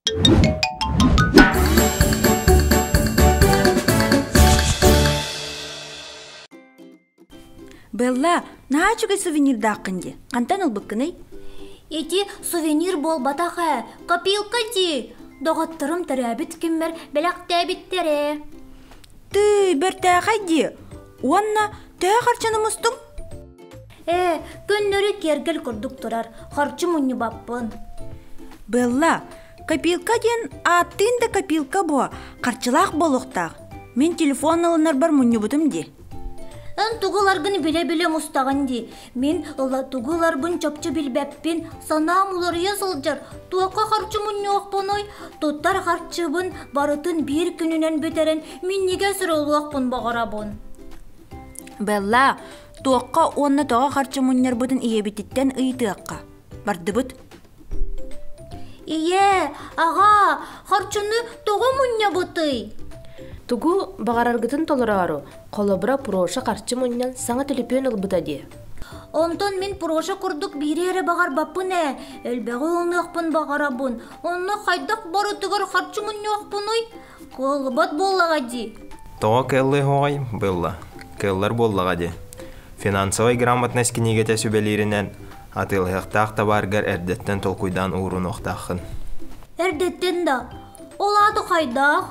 Белла, наһаа үчүгэй сувенирдааххын дии. Хантан ылбыккыный? Ити сувенир буолбатах ээ, копилка дии. Доҕотторум төрөөбүт күммэр бэлэхтээбиттэрэ. Тыый, бэртээхэй дии. Уонна төһө харчыны мустуҥ? Ээ, көннөрү киэргэл курдук турар, харчы мунньубаппын. Белла, копилка диэн ааттыын да копилка буо, харчылаах буолуохтаах. Мин телефон ылынарбар мунньубутум дии. Эн тугу ыларгын билэ-билэ мустаҕын дии. Мин ыла тугу ыларбын чопчу билбэппин, санаам уларыйа сылдьар. Туохха харчы мунньуохпунуй? Туттар харчыбын барытын биир күнүнэн бүтэрэн минньигэс эрэ ылыахпын баҕарабын. Белла, туохха уонна тоҕо харчы мунньарбытын ийэбититтэн ыйытыахха. Бардыбыт. Ийээ, аҕаа, харчыны тоҕо мунньабытый? Тугу баҕараргытын толороору, холобура Проша харчы мунньан саҥа төлөпүөн ылбыта дии. Онтон мин Проша курдук биири эрэ баҕарбаппын ээ, элбэҕи ылыныахпын баҕарабын. Онно хайдах барытыгар харчы мунньуохпунуй? Кыаллыбат буоллаҕа дии. Тоҕо кыаллыаһоҕой Белла? Кыаллар буоллаҕа дии. Финансовай грамотность кинигэтэ сүбэлииринэн, атыылаһыахтаах табааргар эрдэттэн толкуйдаан уурунуохтааххын. Эрдэттэн да? Ол аата хайдах?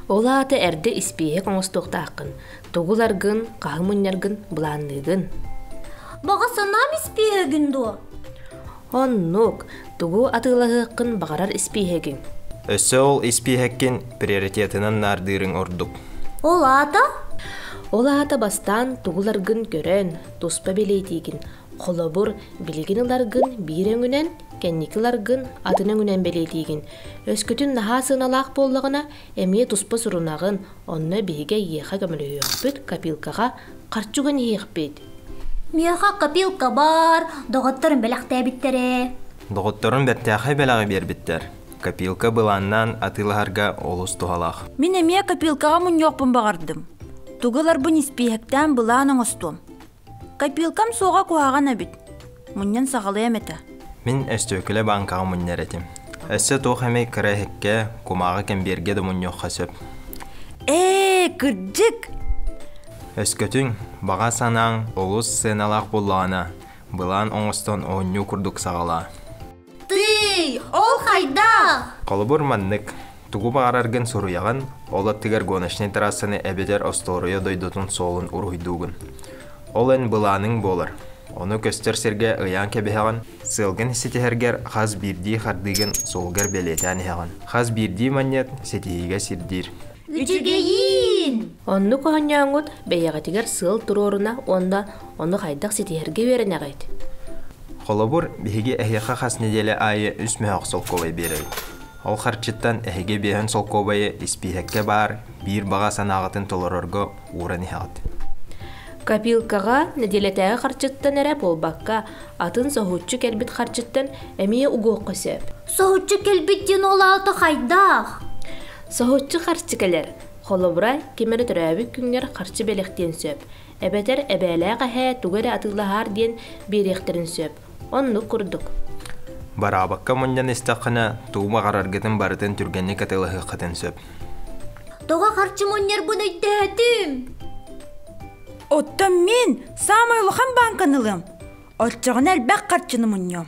Ол аата эрдэ испииһэк оҥостуохтааххын. Тугу ыларгын, хаһы мунньаргын былаанныыгын. Баҕа санаам испииһэгин дуо? Оннук, тугу атыылаһыаххын баҕарар испииһэгиҥ. Өссө ол испииһэккин приоритетынан наардыырыҥ ордук. Ол аата? Ол аата бастаан тугу ыларгын көрөн, туспа бэлиэтиигин. Холобур, билигин ыларгын биир өҥүнэн, кэнники ыларгын атын өҥүнэн бэлиэтиигин. Өскөтүн наһаа сыаналаах буоллаҕына, эмиэ туспа сурунаҕын, онно биһиги эйиэхэ көмөлөһүөхпүт, копилкаҕа харчы уган иһиэхпит. Миэхэ копилка баар, доҕотторум бэлэхтээбиттэрэ. Доҕотторум бэртээхэй бэлэҕи биэрбиттэр. Копилка былааннаан атыылаһарга олус туһалаах. Мин эмиэ копилкаҕа мунньуохпун баҕардым. Тугу ыларбын испииһэктээн былаан оҥостуом. Копилкам суоҕа куһаҕан эбит. Мунньан саҕалыам этэ. Мин өстүөкүлэ бааҥкаҕа мунньар этим. Өссө туох эмэ кыра иһиккэ, кумааҕы кэмбиэргэ да мунньуохха сөп. Ээ, кырдьык! Өскөтүн, баҕа санааҥ олус сыаналаах буоллаҕына, былаан оҥостон оонньуу курдук саҕалаа. Тыый, ол хайдах? Холобур маннык, тугу баҕараргын суруйаҕын, ол аттыгар гоночнай трассаны эбэтэр остуоруйа дойдутун суолун уруһуйдуугун. Ол эн былааныҥ буолар. Ону көстөр сиргэ ыйаан кэбиһэҕин, сыалгын ситиһэргэр хас биирдии хардыыгын суолгар бэлиэтээн иһэҕин. Хас биирдии манньыат ситиһиигэ сирдиир. Үчүгэйиин! Оннук оонньооҥҥут бэйэҕитигэр сыал туруоруна уонна ону хайдах ситиһэргэ үөрэнэҕит? Холобур, биһиги эһиэхэ хас нэдиэлэ аайы үс мөһөөх солкуобай биэрэбит. Ол харчыттан эһиги биэһэн солкуобайы испииһэккэ баар биир баҕа санааҕытын толорорго ууран иһэҕит. Копилкаҕа нэдиэлэтээҕи харчыттан эрэ буолбакка, атын соһуччу кэлбит харчыттан эмиэ угуохха сөп. Соһуччу кэлбит диэн ол аата хайдах? Соһуччу харчы кэлэр. Холобура, ким эрэ төрөөбүт күҥҥэр харчы бэлэхтиэн сөп. Эбэтэр эбээлээх эһээ тугу эрэ атыылаһаар диэн биэриэхтэрин сөп. Оннук курдук. Бараабакка мунньан истэххинэ, тугу баҕараргытын барытын түргэнник атыылаһыаххытын сөп. Тоҕо харчы мунньарбын өйдөөтүм? Оттон мин саамай улахан бааҥканы ылыам. Оччоҕуна элбэх харчыны мунньуом.